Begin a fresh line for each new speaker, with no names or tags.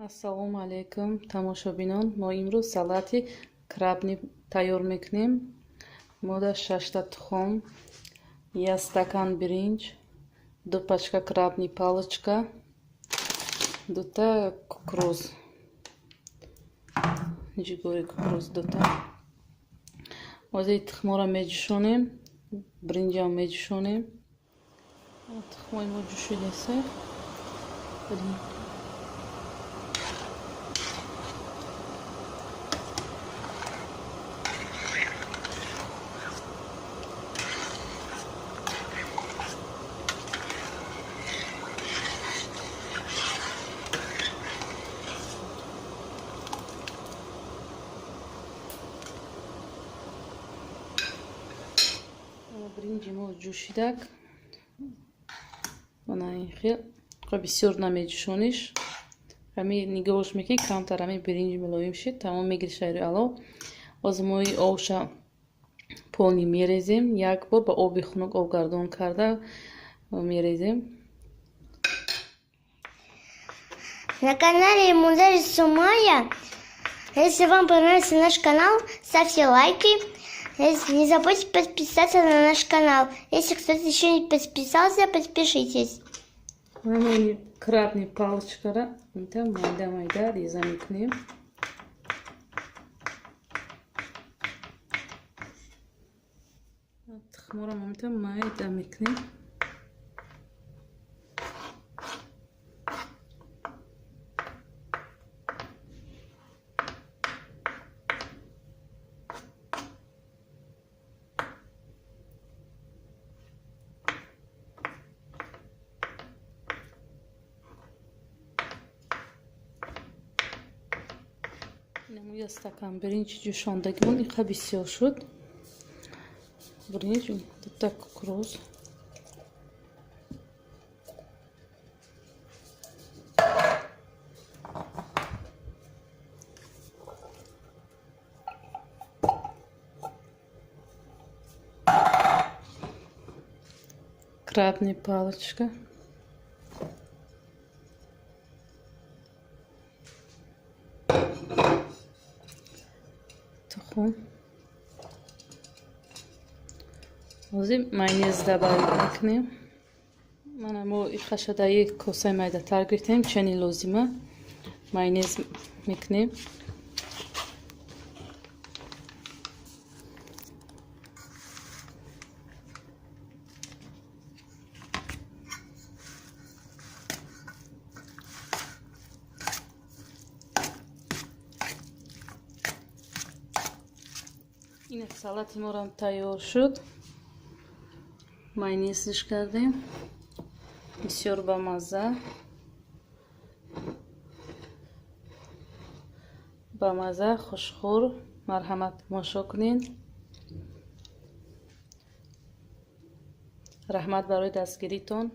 Ассалому алайкум, тамошобинон. Мо имрӯз салати крабный тайёр мекунем. Мода шашта тухм, як стакан биринҷ, ду пачка крабный палочка, дута кукуруз, ҷигори кукуруз дута. Ҳозир тухмҳоро меҷӯшонем, биринҷам меҷӯшонем. Тухмҳои мо ҷӯшидасе. Биринҷи мо ҷӯшидак, мана ин хел бисёр намеҷӯшониш, ҳами нигоҳш мекунӣ, камтар ҳами биринҷ мулоим шид, тамом мегири шайри алов. Ҳозир мо и овша полный мерезем, як бор ба оби хунук обгардон карда мерезем.
На канале Мундари Сумая. Если вам понравился наш канал, ставьте лайки. Не забудьте подписаться на наш канал. Если кто-то еще не подписался, подпишитесь.
Крабный палочкара инта майда майда реза мекунем. Тухморо инта майда мекунем. Инаму як стакан биринҷи ҷӯшондагимон иқа бисёр шуд. Биринҷ, дута кукуруз. Крабная палочка. Тухм. Ҳозир майонез добавить мекунем. Мана мо иқашадаи косаи майдатар гирифтем, чени лозима майонез мекунем. Ин салати морам тайёр шуд. Майонезиш кардем. Бисёр бамазза. Бамазза, хушхӯр. Марҳамат, тамошо кунед. Раҳмат барои дастгиритон.